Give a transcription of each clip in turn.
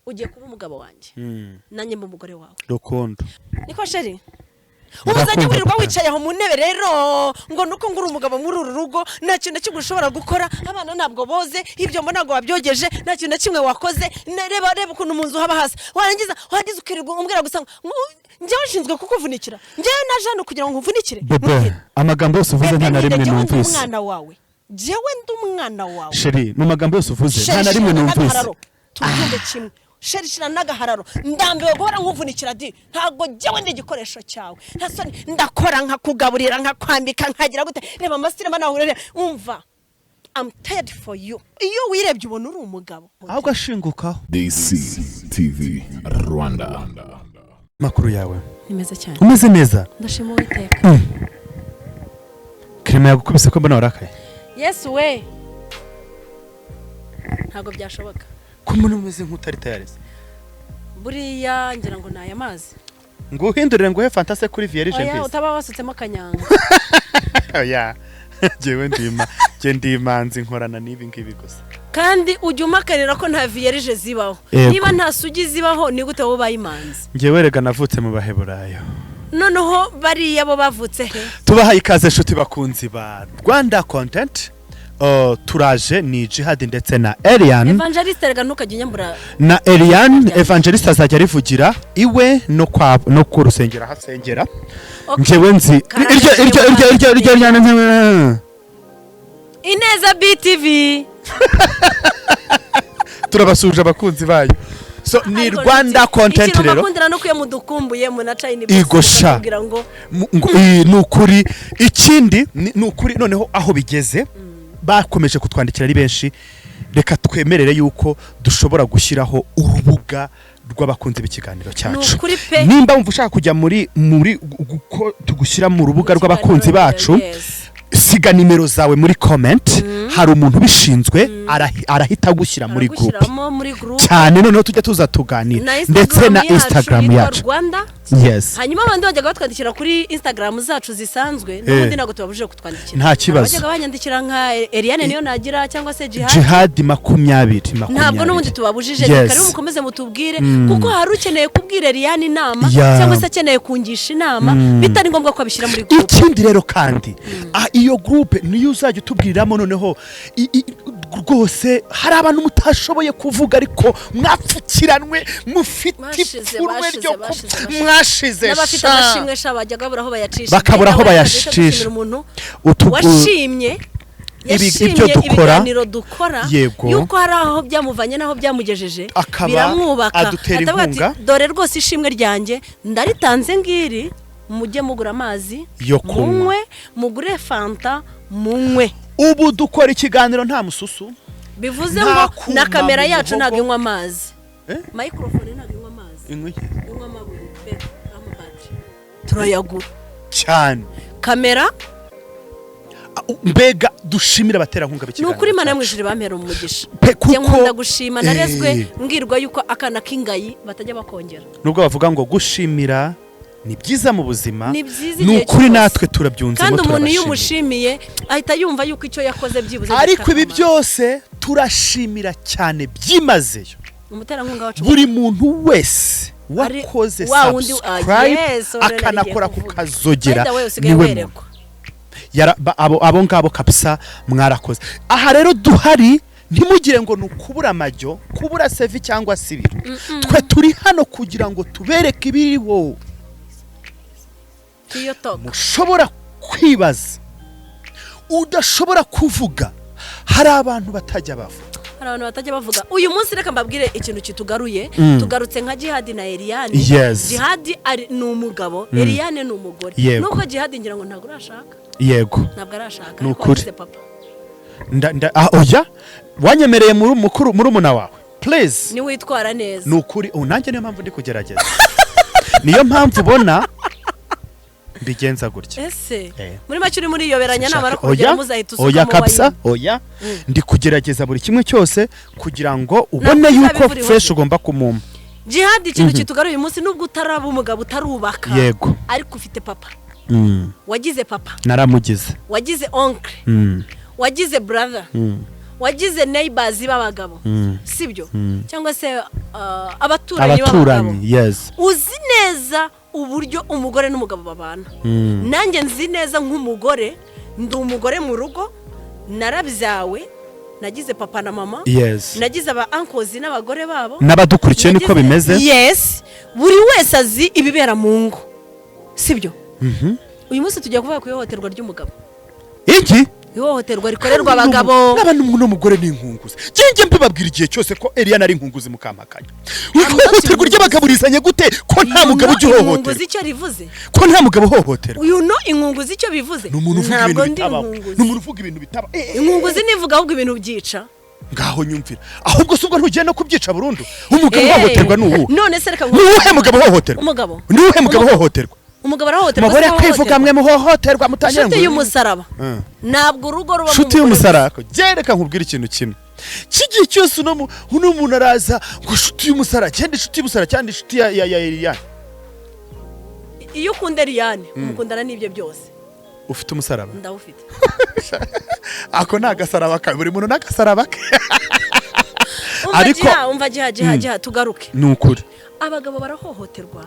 Ugiye kuba umugabo wanjye, nanjye mba umugore wawe. Rukundo. Niko chéri, uzajya wirirwa wicaye aho mu ntebe rero, ngo nuko ngo uri umugabo muri uru rugo, nta kintu na kimwe ushobora gukora? Abana ntabwo boze, ibyombo ntabwo wabyogeje, nta kintu na kimwe wakoze. Reba, reba ukuntu mu nzu haba hasa. Warangiza ukirirwa umbwira gusa ngo njyewe nshinzwe kukuvunikira. Njyewe naje hano kugira ngo nkuvunikire? Bébé, amagambo yose uvuze nta na Bébé, rimwe njyewe ndi numvise. umwana wawe, njyewe ndi umwana wawe. Chéri, mu magambo yose uvuze nta na Chéri, rimwe shira numvise. n'agahararo, tubyumve kimwe. Chéri, shira n'agahararo, ndambiwe guhora nkuvunikira di. Ntabwo njyewe ndi igikoresho cyawe. Nta soni, ndakora nkakugaburira, nkakwambika, nkagira gute. Reba amasirema nawe urebe. Umva, I'm tired for you. Iyo wirebye ubona uri umugabo? Ahubwo ashingukaho. DCTV Rwanda. Makuru yawe? Ni meza cyane. Umeze neza? Ndashima Uwiteka. Kirema yagukubise ko mbona warakaye? Yesu we, ntabwo byashoboka. Ko mbona umeze nk'utari tayari se? Buriya ngira ngo ni aya mazi. Ngo uhindurire, nguhe Fanta se kuri vierge? Oya. Mbese Utaba wasutsemo kanyanga. Oya, njyewe ndima, njye ndi imanzi, nkorana n'ibi ngibi gusa. Kandi ujya umakarira ko nta vierge zibaho. Yego. Niba nta sugi zibaho, ni gute wowe ubaye imanzi? Njyewe rega navutse mu Baheburayo. Noneho bariya bo bavutse he? Tubahaye ikaze, inshuti bakunzi ba Rwanda Content. Turaje, ni Jihad ndetse na Elian. Evangeliste, rega ntukajya unyambura. Na Elian Evangeliste azajya arivugira iwe no kwa no ku rusengero aho asengera. Okay. Njyewe nzi iryo iryo iryo iryo iryo iryo. Ineza BTV. Turabasuje abakunzi bayo. So ni Ariko Rwanda nshuti, Content ikintu rero. mbakundira no kuyo mudukumbuye munaca ini Igo sha. kugira ngo Ni ukuri. Ikindi ni ukuri, noneho aho bigeze bakomeje kutwandikira ari benshi. Reka twemerere yuko dushobora gushyiraho urubuga rw'abakunzi b'ikiganiro Ni cyacu. ukuri pe. Nimba wumva ushaka kujya muri guko tugushyira mu rubuga rw'abakunzi bacu, siga nimero zawe muri comment, hari umuntu ubishinzwe arahita agushyira muri group. Aragushyiramo muri group. Cyane, noneho tujya tuza tuganira Na ndetse na yacu Instagram yitwa yacu. Rwanda. Yes. Hanyuma abandi bajyaga batwandikira kuri Instagram zacu zisanzwe, n'ubundi ntabwo tubabujije kutwandikira. Nta kibazo. Bajyaga banyandikira nka Eliane niyo nagira cyangwa se Jihad. Jihad 20 20. Ntabwo n'ubundi tubabujije. Reka rero mukomeze mutubwire, kuko hari ukeneye kubwira Eliane inama cyangwa se akeneye kungisha inama, bitari ngombwa ko abishyira muri group. Ikindi rero kandi, iyo groupe niyo uzajya utubwiriramo. Noneho rwose hari abantu mutashoboye kuvuga ariko mwapfukiranwe, mufite Bashize, ipfunwe bashize, ryo bashize, bashize. Mwashize N'abafite sha. amashimwe sha, bajyaga babura aho bayacisha. Bakabura aho Nawe bayacisha. dushimira umuntu washimye, yashimye Ibyo dukora. ibiganiro dukora, yuko hari aho byamuvanye n'aho byamugejeje, Akaba biramwubaka, adutera Atavuga ati, inkunga. "Dore rwose ishimwe ryanjye ndaritanze ngiri, mujye mugura amazi Yo kunywa. munywe, mugure Fanta munywe." Ubu dukora ikiganiro nta mususu, Bivuze nta ngo kuma na kamera mu yacu muhogo. ntabwo inywa amazi. Eh? Microphone ntabwo inywa amazi. Inywa iki? Inywa amabuye pe, amabatiri turayagura. Cyane. Kamera. Mbega dushimire abaterankunga Ni b'ikiganiro ukuri, Imana yo mu cyacu. ijuru bampera umugisha. Pe, Njye nkunda gushima, narezwe mbwirwa yuko akana k'ingayi batajya bakongera. Nubwo bavuga ngo gushimira ni byiza mu buzima, Ni byiza ni igihe ukuri cyose. Natwe turabyunzemo, Kandi umuntu iyo turabashimira. umushimiye ahita yumva yuko icyo yakoze byibuze Ariko gifite ibi akamaro. byose turashimira cyane byimazeyo Umuterankunga wacu, buri muntu wese wakoze wa wundi, ah, subscribe, yes, uwo nari akanakora ngiye ku kuvuga. kazogera, By the way, usigaye niwe muntu. werekwa. Abo ngabo kabisa mwarakoze. Aha rero duhari, ntimugire ngo ni ukubura amajyo, kubura sevi cyangwa se ibiro. Twe turi hano kugira ngo tubereke ibiriho Iyo toka mushobora kwibaza, udashobora kuvuga. Hari abantu batajya bavuga. Hari abantu batajya bavuga. Uyu munsi reka mbabwire ikintu kitugaruye. Tugarutse nka Jihadi na Eliane. Jihadi ni umugabo, Eliane ni umugore. Nubwo Jihadi ngira ngo ntabwo urashaka. Yego. Ntabwo arashaka, Ni ariko ukuri. wagize papa. Oya, wanyemereye muri mukuru, muri umuna wawe, please. Niwitwara neza. Ni ukuri, ubu nanjye niyo mpamvu ndi kugerageza, niyo mpamvu ubona mbigenza gutya. Ese Eh. muri make uri muri yoberanya, namara Oya, kubigera muzahita oya usukamo kabisa. wine? Oya, ndi kugerageza buri kimwe cyose kugira ngo ubone Ntabwo yuko uzabivura fresh ihoze. ugomba kumumpa. Jihadi, ikintu kitugaruye uyu munsi, nubwo utaraba umugabo, utarubaka, ariko ufite papa, wagize papa. Naramugize. Wagize oncle, wagize brother. Wagize neighbors b'abagabo, sibyo? Cyangwa se abaturanyi b'abagabo. Abaturanyi, yes. Uzi neza uburyo umugore n'umugabo babana. Nanjye nzi neza nk'umugore, ndi umugore mu rugo, narabyawe, nagize papa na mama, nagize aba uncles n'abagore babo. N'abadukurikiye niko bimeze. Yes, buri wese azi ibibera mu ngo, sibyo? Uyu munsi tugiye kuvuga ku ihohoterwa ry'umugabo. Iki? Ihohoterwa rikorerwa abagabo. N'aba n'umugore ni inkunguzi. Njye mbibabwira igihe cyose ko Eliya ari inkunguzi, mukampakanya. Ihohoterwa ry'abagabo rizanye gute, ko nta mugabo ujya Inkunguzi uhohoterwa? icyo rivuze? Ko nta mugabo uhohoterwa? Uyu no inkunguzi icyo bivuze? Ni umuntu uvuga Ntabwo ibintu ndi bitabaho. inkunguzi. Ni umuntu uvuga ibintu bitabaho. Inkunguzi nivuga ahubwo ibintu byica. Ngaho nyumvira. Ahubwo si ubwo ntugiye no kubyica burundu? Umugabo uhohoterwa ni uwuhe? None se reka Ni uwuhe mugabo uhohoterwa? Umugabo. Ni uwuhe mugabo uhohoterwa? Umugabo arahohoterwa. Mubure Se kwivuga ahohoterwa? mwe muhohoterwa mutangira Inshuti ngo y'umusaraba, ntabwo urugo rubamo Nshuti umugore. y'umusaraba, gereka nkubwire ikintu kimwe. Kigihe cyose uno muntu araza ngo inshuti y'umusaraba, cyangwa inshuti y'umusaraba, cyangwa inshuti ya Eliya. Gusa. Iyo ukunda Eliane, umukundana n'ibyo byose. Ufite umusaraba? Ndawufite. Ako ni agasaraba kawe, buri muntu n'agasaraba ke. Umva. Giha, umva, giha, giha, giha, tugaruke. Ni ukuri. Abagabo barahohoterwa.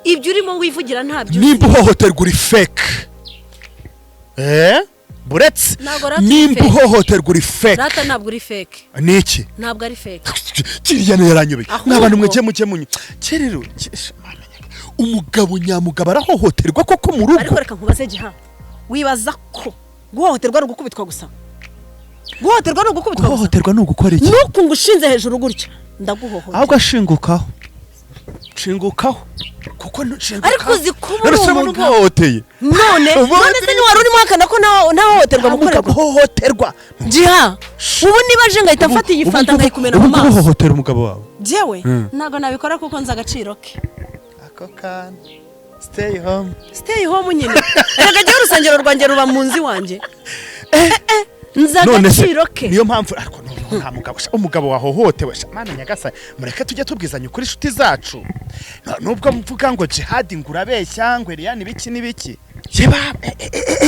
Ibyo urimo wivugira ntabyo uzi. Nimba uhohoterwa uri fake, buretse. Ntabwo rata uri Nimba fake. uhohoterwa uri fake. Rata, ntabwo uri fake. Ni iki? Ntabwo ari fake. Kiriya niyo yaranyobeye. Ahubwo- N'abantu mujye munyu rero umugabo nyamugabo arahohoterwa koko mu rugo? Ariko reka nkubaze, Giha, wibaza ko guhohoterwa ari ugukubitwa gusa? Guhohoterwa ari ugukubitwa gusa? Guhohoterwa ni ugukora iki? Nuku ngo ushinze hejuru gutya, ndaguhohotera. Ahubwo ashingukaho, nshingukaho kuko nshingukaho. Ariko uzi kuba uri None se urabona umugabo? umuhohoteye? None Ubundi- none se ntiwari urimo uhakana ko nta hohoterwa Nta mugabo mukorerwa? uhohoterwa. Giha, ubu niba aje ngahita mfata iyi fanta nkayikumena mu Ubu ngubu maso. uhohotera umugabo wawe? Jewe ntabwo nabikora kuko nzi agaciro ke. Ako kana stay home. Stay home nyine. Erega jyewe urusengero rwanjye ruba mu nzu iwanjye. Nzi None se agaciro ke. niyo mpamvu, ariko noneho nta mugabo sha, umugabo wahohotewe sha, Mana nyagasani, mureke tujye tubwizanya ukuri, inshuti zacu. Nubwo mvuga ngo Jihadi ngo urabeshya, ngo Eliya n'ibiki n'ibiki. Yeba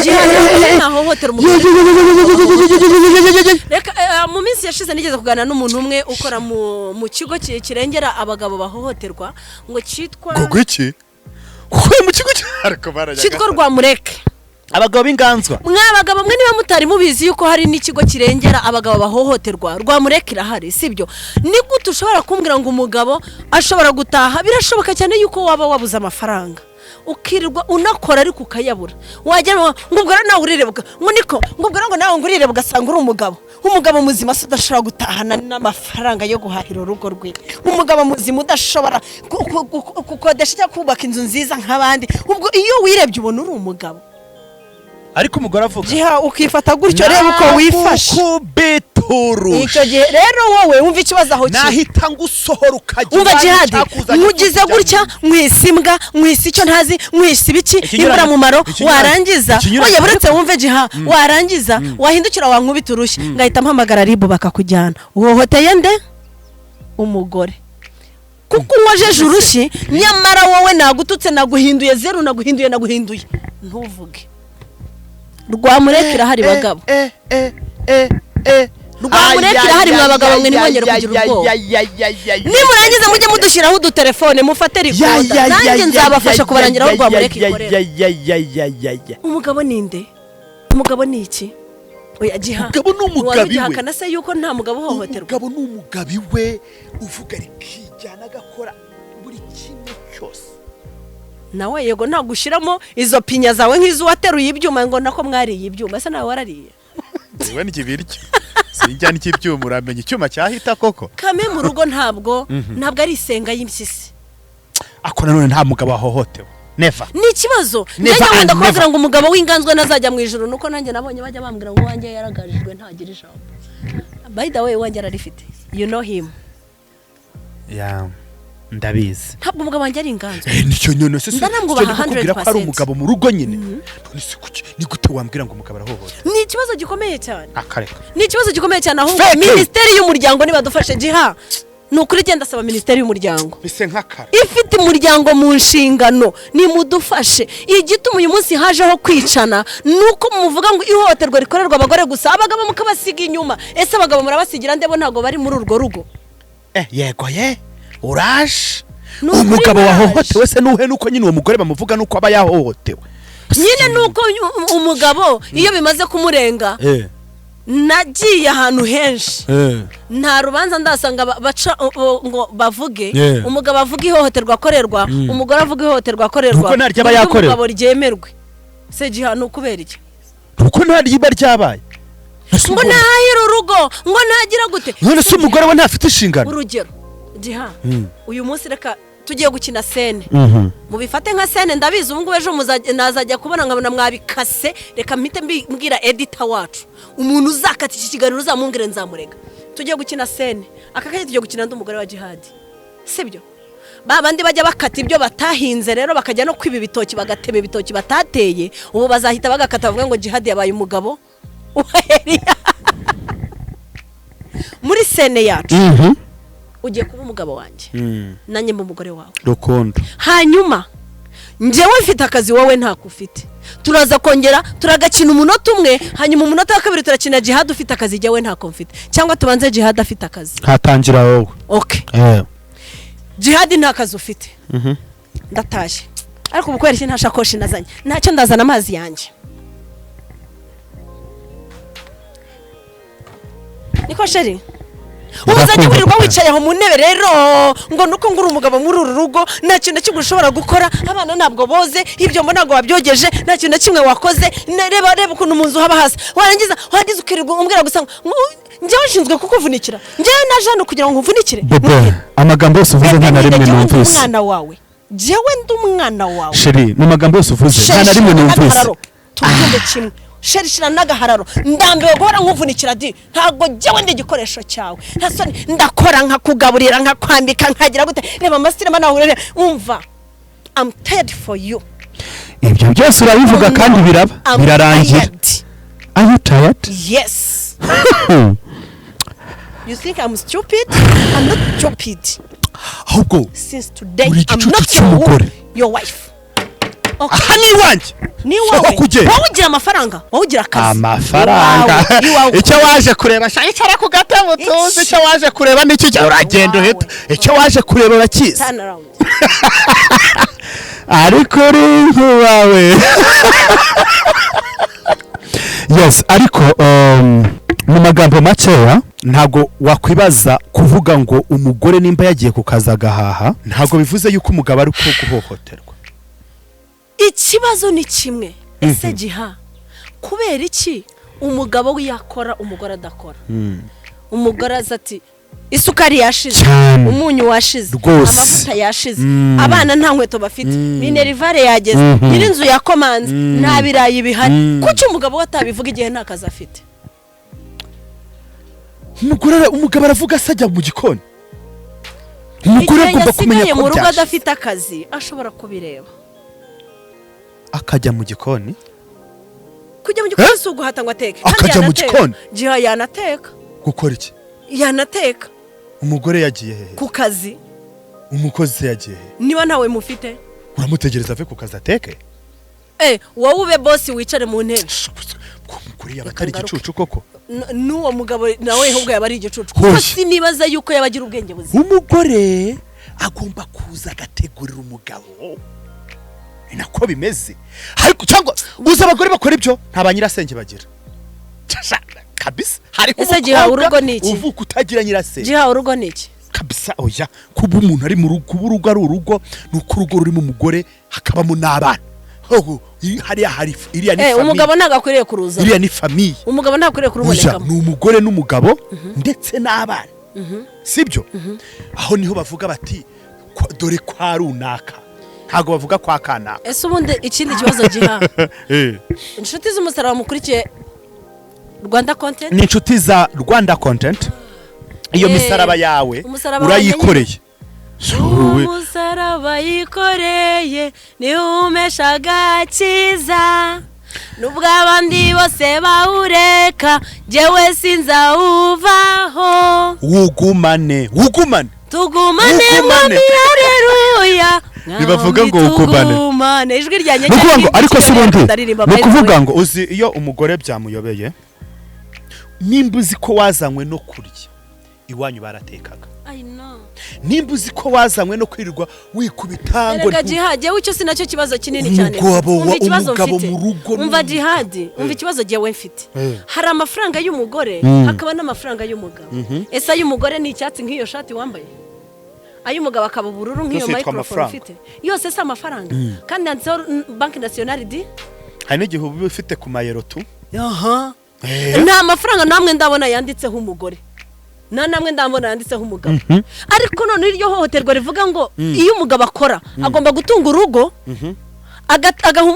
Giha, ntahohotera umugabo. Reka, mu minsi yashize nigeze kuganira n'umuntu umwe ukora mu kigo kirengera abagabo bahohoterwa, ngo cyitwa Ngo iki kuko mu kigo ariko Mana cyitwa nyagasani. Rwamureke. Abagabo b'inganzwa. Mwa bagabo mwe, niba mutari mubizi yuko hari n'ikigo kirengera abagabo bahohoterwa, Rwamureke irahari, sibyo? Ni gute ushobora kumbwira ngo umugabo ashobora gutaha? Birashoboka cyane yuko waba wabuze amafaranga, ukirirwa unakora ariko ukayabura, wagera ngo ubwo rero nawe urirebwa, ngo niko, ngo ubwo rero ngo nawe ngo urireba, ugasanga uri umugabo muzima se udashobora gutahana n'amafaranga yo guhahira urugo rwe, umugabo muzima udashobora gukodesha cyangwa kubaka inzu nziza nk'abandi, ubwo iyo wirebye ubona uri umugabo? Ariko umugore avuga Giha, ukifata gutyo, reba uko wifashe. Nakubiturusha. Icyo gihe rero wowe wumva ikibazo aho kiri. Nahita ngusohora ukajya Wumva iwanyu, Jihadi, cyakuzanye nkugize kujya gutya, nkwisa imbwa, nkwisa icyo ntazi, nkwisa ibiki, imburamumaro. Warangiza Ikinyuranye- oya, buretse wumve, Giha, warangiza wahindukira wankubita urushyi, ngahita mpamagara RIB bakakujyana. Uhohoteye nde? Umugore, kuko unkojeje urushyi, nyamara wowe nagututse, naguhinduye zeru, naguhinduye ntuvuge. Rwamureka irahari, bagabo. Rwamureka irahari, mwa bagabo mwe, ntimwongere kugira ubwoba. Nimurangiza mujye mudushyiraho udutelefone, mufate recorder, nanjye nzabafasha kubarangira aho Rwamureka ikorera. Umugabo ni nde? Umugabo ni iki? Oya Giha, Umugabo ni umugabo wari iwe. ugihakana se yuko nta mugabo uhohoterwa? Umugabo ni umugabo iwe, uvuga rikijyana, agakora buri kimwe cyose. Nawe yego, ntabwo ushyiramo izo pinya zawe nk'iz'uwateruye ibyuma, ngo nako mwariye ibyuma ese nawe warariye? Njyewe n'ikibiryo sinjya n'icy'ibyuma, uramenya icyuma cyahita koko. Kame mu rugo ntabwo ari isenga y'impyisi. Ako nanone nta mugabo wahohotewe, never. Ni ikibazo. Never Njye nkunda and kubabwira never. ngo umugabo w'inganzwa ntazajya mu ijuru, nuko nanjye nabonye bajya bambwira ngo uwanjye yaragarijwe, ntagira ijambo. By the way, uwanjye ararifite, you know him. Yeah, ndabizi. Ntabwo umugabo wanjye ari inganzwa. Nicyo nyine se Ndanamwubaha. Sicyo ndikukubwira ko ari 100%. umugabo mu rugo nyine. None se kuki, ni gute wambwira ngo umugabo arahohoterwa? Ni ikibazo gikomeye cyane. Akareka. Ni ikibazo gikomeye cyane ahubwo. Fake. Minisiteri y'umuryango nibadufashe. Giha, Ni ukuri genda asaba minisiteri y'umuryango Bise nk'akara. Ifite umuryango mu nshingano, nimudufashe. Igituma uyu munsi hajeho kwicana nuko muvuga ngo ihohoterwa rikorerwa abagore gusa, abagabo mukabasiga inyuma. Ese abagabo murabasigira ndebo? Ntabwo bari muri urwo rugo. Yego ye, uraje. Ni ukuri. Umugabo Naje. wahohotewe se nuhe? Nuko nyine uwo mugore bamuvuga nuko aba yahohotewe. Nyine nuko umugabo iyo bimaze kumurenga. Nagiye ahantu henshi, nta rubanza ndasanga baca ngo bavuge, umugabo avuga ihohoterwa akorerwa, umugore avuga ihohoterwa akorerwa, Nuko ntaryo aba uburyo yakorewe. umugabo ryemerwe. Se giha ni ukubera iki? Nuko nta riba ryabaye. Ese Ngo ntahahire urugo, ngo ntagira gute. None se umugore we ntafite inshingano? Urugero giha, uyu munsi reka tugiye gukina scène, mubifate nka scène. Ndabizi ubu ngubu ejo nazajya kubona nkabona mwabikase. Reka mpite mbwira editor wacu, umuntu uzakata iki kiganiro uzamumbwire nzamurega. Tugiye gukina scène aka kanya, tugiye gukina ndi umugore wa Jihadi, sibyo? Ba bandi bajya bakata ibyo batahinze rero, bakajya no kwiba ibitoki, bagatema ibitoki batateye, ubu bazahita bagakata bavuga ngo Jihadi yabaye umugabo wa Eliya. Muri scène yacu ugiye kuba umugabo wanjye, nanjye mba umugore wawe. Rukundo. Hanyuma njyewe mfite akazi, wowe ntako ufite. Turaza kongera turagakina umunota umwe, hanyuma umunota wa kabiri turakina Jihad ufite akazi, jyewe ntako mfite. Cyangwa tubanze Jihad afite akazi. Hatangira wowe. Okay. Jihad, nta kazi ufite, ndatashye, ariko ubu kubera iki nta shakoshi nazanye? Ntacyo, ndazana amazi yanjye. Niko chéri, uzajya wirirwa wicaye aho mu ntebe rero ngo nuko ngo uri umugabo muri uru rugo, nta kintu na kimwe ushobora gukora, abana ntabwo boze, ibyombo ntabwo wabyogeje, nta kintu na kimwe wakoze. Reba reba ukuntu mu nzu haba hasa. Warangiza ukirirwa umbwira gusa ngo njyewe nshinzwe kukuvunikira. Njyewe naje hano kugira ngo nkuvunikire? Bébé, amagambo yose uvuze nta na rimwe Njyewe ndi numvise. umwana wawe, njyewe ndi umwana wawe. Chéri, mu magambo yose uvuze nta na rimwe numvise. N'agahararo, tubyumve kimwe. Chéri, shira n'agahararo, ndambiwe guhora nkuvunikira di. Ntabwo njyewe ndi igikoresho cyawe. Nta soni, ndakora nkakugaburira, nkakwambika, nkagira gute. Reba amasirema nawe, umva, I'm tired for you. Ibyo byose urabivuga kandi biraba, I'm birarangira. tired. Are you tired? Yes. You think I'm stupid? I'm not stupid. Ahubwo Since today uri I'm igicucu not your, cy'umugore. your wife. Okay. Aha ni iwanjye. Ni Sohoka wowe. ugende. Wowe ugira amafaranga, wowe ugira akazi. Amafaranga. Iwawe, iwawe. Icyo waje kureba sha, icara ku gatebe utuze. Icyo waje kureba nicyo ujya uragenda uhita. Icyo waje kureba urakizi. Turn around. Ariko uri nkubawe. Yes, ariko mu magambo makeya, ntabwo wakwibaza kuvuga ngo umugore nimba yagiye ku kazi agahaha, ntabwo bivuze yuko umugabo ari ko guhohoterwa. Ikibazo ni kimwe. Ese giha, kubera iki umugabo we yakora, umugore adakora? Umugore aza ati isukari yashize, Cyane. umunyu washize, Rwose. amavuta yashize, abana nta nkweto bafite, minerval yageze, nyir'inzu yakomanze, nta birayi bihari. Kuki umugabo we atabivuga igihe nta kazi afite? Umugore, umugabo aravuga se ajya mu gikoni? Umugore Igihe agomba kumenya yasigaye ko mu rugo byashize. adafite akazi, ashobora kubireba. Akajya mu gikoni. Kujya mu gikoni si uguhata ngo ateke. Kandi Akajya mu yanateka. gikoni? Giha, yanateka. Gukora iki? Yanateka. Umugore yagiye hehe? Ku kazi. Umukozi se yagiye hehe? Niba ntawe mufite. Uramutegereza ave ku kazi ateke? Wowe ube boss, wicare mu ntebe. Ko umugore yaba atari Reka ngaruke. igicucu koko? N'uwo mugabo nawe ahubwo yaba ari igicucu, kuko Hoya. sinibaza yuko yaba agira ubwenge buzima. Umugore agomba kuza agategurira umugabo, ni nako bimeze. Ariko cyangwa uzi abagore bakora ibyo nta ba nyirasenge bagira. Kabisa hariho Ese Giha, umukobwa urugo ni iki? uvuka utagira nyirasenge. Giha, urugo ni iki? Kabisa oya, kuba umuntu ari mu rugo, kuba urugo ari urugo, ni uko urugo rurimo umugore hakabamo n'abana. Hoho, hariya hari iriya ni famille. Umugabo ntabwo akwiriye kuruza. Iriya ni famille. Umugabo ntabwo akwiriye Oya, kurubonekamo. ni umugore n'umugabo ndetse n'abana, sibyo? Aho niho bavuga bati dore kwa runaka, ntabwo bavuga kwa kanaka. Ese ubundi ikindi kibazo giha, inshuti z'umusaraba mukurikiye Rwanda Content, Ni inshuti za Rwanda Content. Iyo misaraba yawe umusaraba urayikoreye. Wowe, Umusaraba yikoreye niwo umesha agakiza, nubwo abandi bose bawureka, njyewe sinzawuvaho. Wugumane, wugumane. Tugumane. Ugumane. Mwami, haleluya. Ntibavuga ngo ugumane. Tugumane ijwi ryanjye. Ni ukuvuga ngo, ariko si ubundi, ndaririmba, ni by the way. ukuvuga ngo uzi iyo umugore byamuyobeye, nimba uzi ko wazanywe no kurya, iwanyu baratekaga. I know. Nimba uzi ko wazanywe no kwirirwa wikubita ngo Erega Jihadi, yewe, icyo si nacyo kibazo kinini cyane. Umugabo Umva ikibazo umugabo mfite. mu rugo Umva Jihadi, umva ikibazo jyewe mfite. Hari amafaranga y'umugore, hakaba n'amafaranga y'umugabo. Ese ay'umugore ni icyatsi nk'iyo shati wambaye, ay'umugabo akaba ubururu nk'iyo Yose yitwa microphone amafaranga. ufite? Yose si amafaranga kandi yanditseho Banque Nationale di Hari n'igihe uba ufite ku mayero tu. Aha nta mafaranga namwe ndabona yanditseho umugore, nta namwe ndabona yanditseho umugabo. Ariko none iryo hohoterwa rivuga ngo iyo umugabo akora agomba gutunga urugo,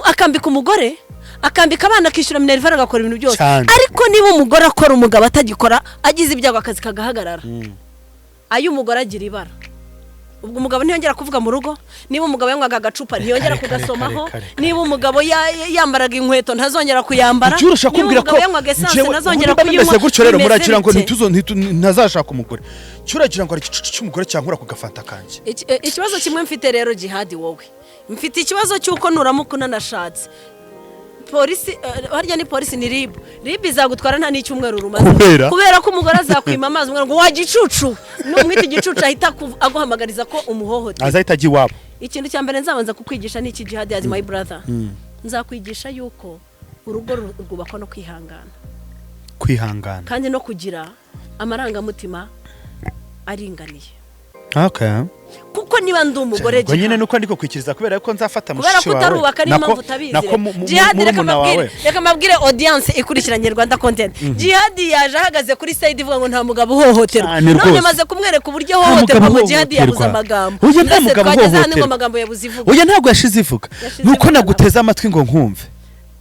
akambika umugore, akambika abana, akishyura minerval, agakora ibintu byose. Cyane. Ariko niba umugore akora, umugabo atagikora, agize ibyago akazi kagahagarara, ay'umugore agira ibara. Ubwo umugabo ntiyongera kuvuga mu rugo. Niba umugabo yanywaga agacupa, ntiyongera Kare, kare, kugasomaho. kare, kare, Niba umugabo yambaraga inkweto, ntazongera kuyambara. Ujya urusha Niba kumbwira umugabo ko yanywaga essence, njyewe ntazongera niba bimeze kuyinywa. gutyo rero, Bimeze muragira ngo bite? ntazashaka umugore, cyo uragira ngo hari igicucu cy'umugore cyankura ku gafanta kanjye. Ikibazo kimwe mfite rero, Jihadi, wowe mfite ikibazo cy'uko nuramuka unanashatse, polisi, harya ni polisi, ni RIB, RIB izagutwara nta n'icyumweru rumaze. Kubera? Kubera ko umugore azakwima amazi, umwana ngo wa gicucu, numwita igicucu ahita aguhamagariza ko umuhohotera. Azahita ajya iwabo. Ikintu cya mbere nzabanza kukwigisha ni iki, Jihadi, as my brother? Nzakwigisha yuko urugo rwubakwa no kwihangana. Kwihangana. Kandi no kugira amarangamutima aringaniye. Kuko niba ndi umugore, Ubwo nyine Jihad, nuko ndiko kwikiriza kubera ko nzafata kubera mushiki ko wawe. utarubaka, niyo mpamvu utabizi. Nako Jihad, reka murumuna mbabwire, wawe. reka mbabwire audience ikurikiranye Rwanda Content, Jihad yaje ahagaze kuri side ivuga ngo nta mugabo uhohoterwa. Cyane None rwose. maze kumwereka uburyo Nta ahohoterwa mugabo ngo Jihad yabuze uhohoterwa. amagambo. Oya, nta Mbese mugabo twageze hano ngo uhohoterwa. amagambo yabuze ivuga. Oya, ntabwo yashize ivuga. Yashize Nuko ivuga. naguteze amatwi ngo nkumve.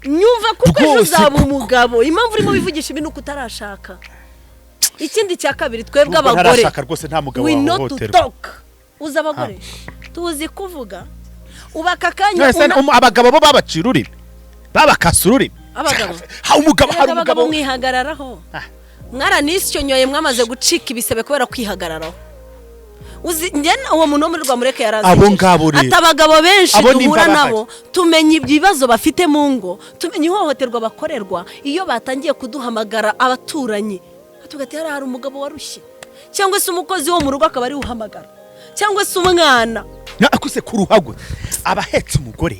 Nyumva, kuko ejo Rwose uzaba umugabo. Impamvu urimo wivugisha ibi ni uko utarashaka. Ikindi cya kabiri, twebwe Nubwo abagore, ntarashaka rwose, nta mugabo we know to wahohoterwa. talk. Uzi abagore tuzi kuvuga. Ubu aka kanya Mwese abagabo bo babacira ururimi, babakasa ururimi. Abagabo. Ha, umugabo hari Erega abagabo umugabo mwihagararaho. Ah. Mwaranishyonyoye, mwamaze gucika ibisebe kubera kwihagararaho. Uzi njye uwo muntu wo muri Rwamureke yarazi Abo ngabo rero. ati abagabo benshi Abo nimba duhura bahari. nabo, tumenya ibibazo bafite mu ngo, tumenya ihohoterwa bakorerwa iyo batangiye kuduhamagara. Abaturanyi tuvuga ati hariya hari umugabo warushye, cyangwa se umukozi wo mu rugo akaba ariwe uhamagara, cyangwa se umwana. Akuse ku ruhago aba ahetse umugore,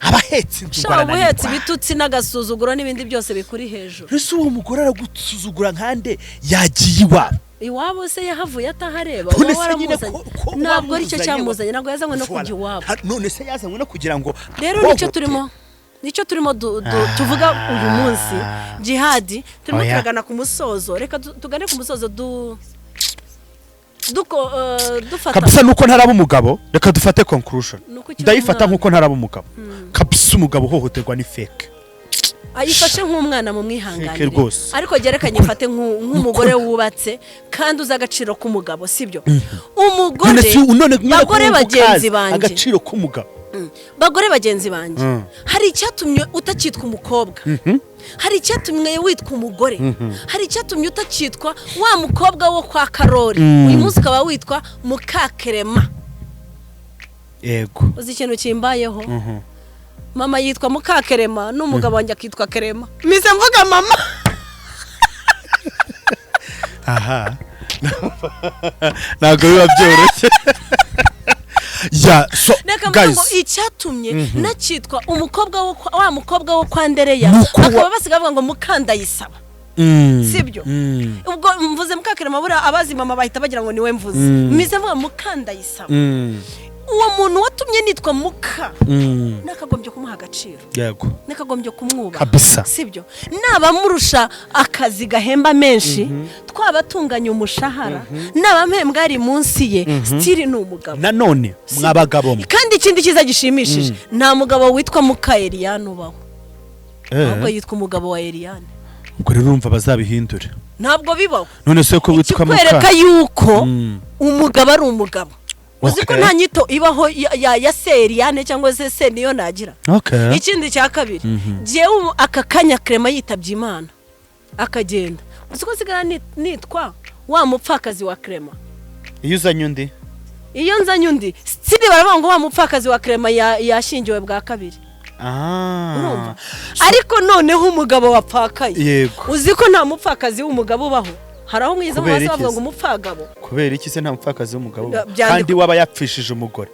aba ahetse inzu, ngo Shaka uhetse arananirwa. ibitutsi n'agasuzuguro n'ibindi byose bikuri hejuru. Ese uwo mugore aragusuzugura nkande yagiye iwabo? Iwabo se yahavuye atahareba? None Uba se nyine waramuzanye. ko Ntabwo aricyo wamuzanye cyamuzanye, ntabwo yazanywe no Voilà. kujya iwabo. None se yazanywe no kugira ngo Rero nicyo ahohotere? turimo tuvuga uyu munsi, Jihadi, turimo Oya. turagana ku musozo. Reka tugane ku musozo du duko dufata Kabisa nuko ntaraba umugabo, reka dufate conclusion. Nuko ukiri Ndayifata umwana. nkuko ntaraba umugabo. Kabisa umugabo uhohoterwa ni fake. Ayifashe nk'umwana mu mwihanganire. Fake rwose. Ariko gereka nyifate nk'umugore wubatse kandi uzi agaciro k'umugabo, sibyo? Umugore, None none nyine bagore ko wumva bagenzi ukazi banjye, agaciro k'umugabo. Bagore bagenzi banjye, hari icyatumye utakitwa umukobwa, hari icyatumye witwa umugore, hari icyatumye utakitwa wa mukobwa wo kwa Karori, uyu munsi ukaba witwa Mukakerema. Yego. Uzi ikintu kimbayeho? Mama yitwa Mukakerema n'umugabo wanjye akitwa Kerema. Mise mvuga mama. Aha ntabwo biba byoroshye ya so Reka mvuga ngo guys, icyatumye nakitwa umukobwa wo kwa, wa mukobwa wo kwa Ndereya, Nuko bakaba basigaye bavuga ngo Mukandayisaba, sibyo? Ubwo mvuze Mukakerema, buriya abazi mama bahita bagira ngo niwe mvuze. Mise mvuga Mukandayisaba. Uwo muntu watumye nitwa muka, nakagombye kumuha agaciro, nakagombye kumwubaha. Kabisa. Sibyo? Naba murusha akazi gahemba menshi, twaba tunganya umushahara, naba mpembwa ari munsi ye, still ni umugabo. Nanone mwabagabo mwe. Kandi ikindi cyiza gishimishije, nta mugabo witwa muka Eliane ubaho, ahubwo yitwa umugabo wa Eliane. Ubwo rero urumva bazabihindure. Ntabwo bibaho. None se ko witwa muka? Ikikwereka yuko umugabo ari umugabo, uzi ko nta nyito ibaho ya se Eliane cyangwa se se niyo nagira. Ikindi cya kabiri, jyewe ubu aka kanya Clement yitabye Imana akagenda, uzi ko nsigara nitwa wa mupfakazi wa Clement? Iyo uzanye undi? Iyo nzanye undi, still baravuga ngo wa mupfakazi wa Clement yashyingiwe bwa kabiri. Urumva? Ariko noneho umugabo wapfakaye, uzi ko nta mupfakazi w'umugabo ubaho? Hari aho mwiza Kubera mubaza iki bavuga se? ngo umupfagabo. Kubera iki se nta mupfakazi w'umugabo? Byandikwa- Kandi waba yapfishije umugore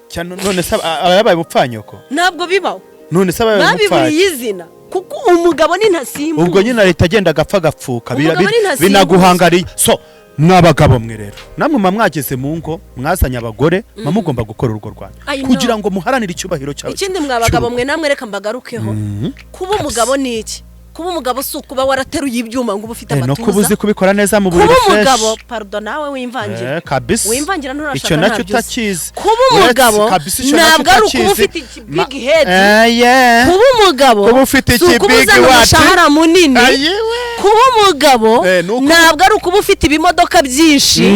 cyane, none se aba yabaye umupfanyoko? Ntabwo bibaho. None se aba yabaye Babiburiye umupfaki? izina, kuko umugabo ni ntasimbuza. Ubwo nyine leta agenda agapfa agapfuka, Umugabo ni ntasimbuza. binaguhangariye. So mwabagabo mwe rero, namwe muba mwageze mu ngo, mwazanye abagore, muba mugomba gukora urugo rwanyu I know. kugira ngo muharanire icyubahiro cyawe Ikindi, mwa bagabo cy'urugo. mwe namwe, reka mbagarukeho. Kuba umugabo ni iki? Kuba umugabo si ukuba warateruye ibyuma ngo ube ufite No kuba uzi amatuza. kubikora neza mu Kuba buriri fresh. umugabo, pardon, nawe wimvangira. Kabisa. Wimvangira, nturashaka, Icyo nacyo ntabyo uzi. utakizi. Kuba umugabo Kabisa, icyo nacyo ntabwo ari ukuba utakizi. ufite iki big head. Yeah. Kuba umugabo Kuba ufite si ukuba iki big uzana what? umushahara munini. Ayiwe. Kuba umugabo ntabwo ari ukuba ufite ibimodoka byinshi.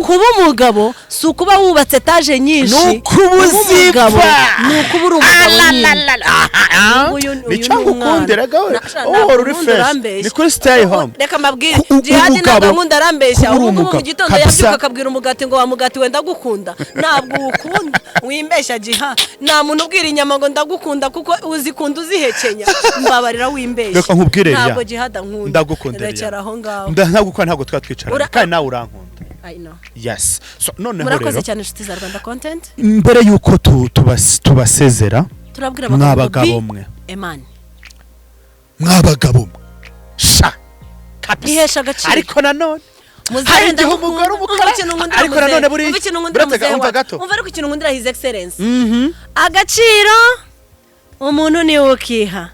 Kuba umugabo si ukuba wubatse etaje nyinshi. Ni ukuba Kuba umugabo uzipfa. ni ukuba uri umugabo nyine. Uyu Ni ni cyangwa umwana. ukundira gawe Ntabwo uhora uri unkunda, fresh. urambeshya. Ni kuri stay home. Reka mbabwire, Jihadi Umugabo, ntabwo ankunda, arambeshya. kuba uri Ubu ngubu mu umugabo, gitondo kabisa. yabyuka akabwira umugati ngo: "Wa mugati wenda ndagukunda." Ntabwo uwukunda, wimbeshya jiha. Nta muntu ubwira inyama ngo ndagukunda, kuko uzikunda uzihekenya. Mbabarira, wimbeshya. Reka nkubwire, Eliya. Ntabwo Jihadi ankunda. Ndagukunda, Eliya. Rekera aho ngaho. Ntabwo ntabwo twaba twicaranye kandi nawe urankunda. I know. Yes, so noneho Murakoze rero, cyane, inshuti za Rwanda Content. mbere y'uko tubasezera, Turabwira abagabo ngo mwabagabo be mwe, a man. Mwabagabo mwe sha, kabisa. Ihesha agaciro. Ariko nanone Muzehe, hari igihe ndagukunda. umugore Umva umukara ikintu nkundira ariko muzehe. nanone buriya Umva ikintu nkundira buretse muzehe umva wacu. gato. Umva ariko ikintu nkundira His Excellence: agaciro umuntu niwe ukiha,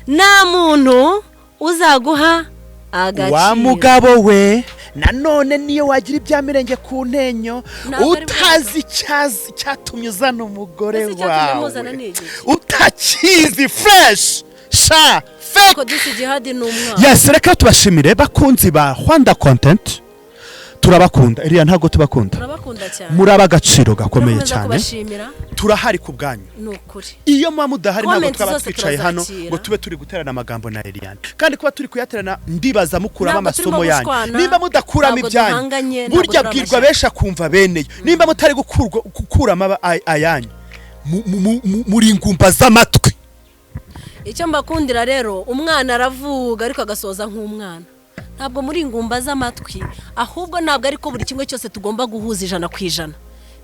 nta muntu uzaguha agaciro. Wa mugabo we, nanone niyo wagira ibyamirenge ku ntenyo, Ntabwo ari utazi icyatumye uzana umugore Ese icyatumye wawe, muzana ni igiki? utakizi fresh sha, fake. Ko disi Jihadi ni umwana. Yes, reka tubashimire, bakunzi ba Rwanda Content. Turabakunda. Iriya ntabwo tubakunda? Turabakunda cyane. Muri ab'agaciro gakomeye Turakomeza cyane. kubashimira. Turahari ku bwanyu. Ni ukuri. Iyo muba mudahari, ntabwo Comments twaba zose twicaye hano turazakira. ngo tube turi guterana amagambo na Eliane, kandi kuba turi kuyaterana, ndibaza mukuramo Ntabwo turimo amasomo yanyu. gushwana, Nimba mudakuramo ntabwo ibyanyu, duhanganye, ntabwo burya turi bwirwa amashyaka. benshi akumva beneyo. Nimba mutari gukuramo ayanyu, muri ingumba z'amatwi. Icyo mbakundira rero, umwana aravuga ariko agasoza nk'umwana. Ntabwo muri ingumba z'amatwi, ahubwo ntabwo ariko buri kimwe cyose tugomba guhuza 100%.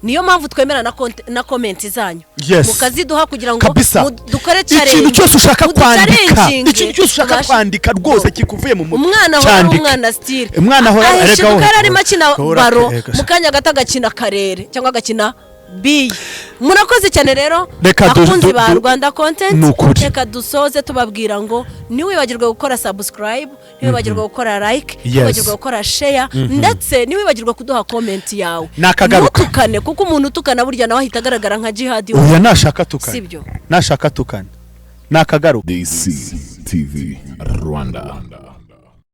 Niyo mpamvu twemera na comment zanyu, mukaziduha kugira ngo Kabisa. dukore Ikintu challenge. cyose ushaka kwandika, Muduchallenginge, ikintu cyose ushaka kwandika rwose kikuvuye mu mutwe, Umwana ahora ari cyandike. umwana still. Umwana ahora ahisha erega kuko yari arimo akina baro, erega. mu kanya gato agakina karere cyangwa agakina biye. Murakoze cyane rero, Reka bakunzi ba Rwanda Content. Ni ukuri. Reka dusoze tubabwira ngo ntiwibagirwe gukora subscribe, ntiwibagirwe gukora like, ntiwibagirwe gukora share, ndetse ntiwibagirwe kuduha comment yawe. Nakagaruka. Ntutukane, kuko umuntu utukana burya nawe ahita agaragara nka Jihadi. Oya, nashaka tukane. Sibyo. Nashaka tukane, nakagaruka. DCTV Rwanda.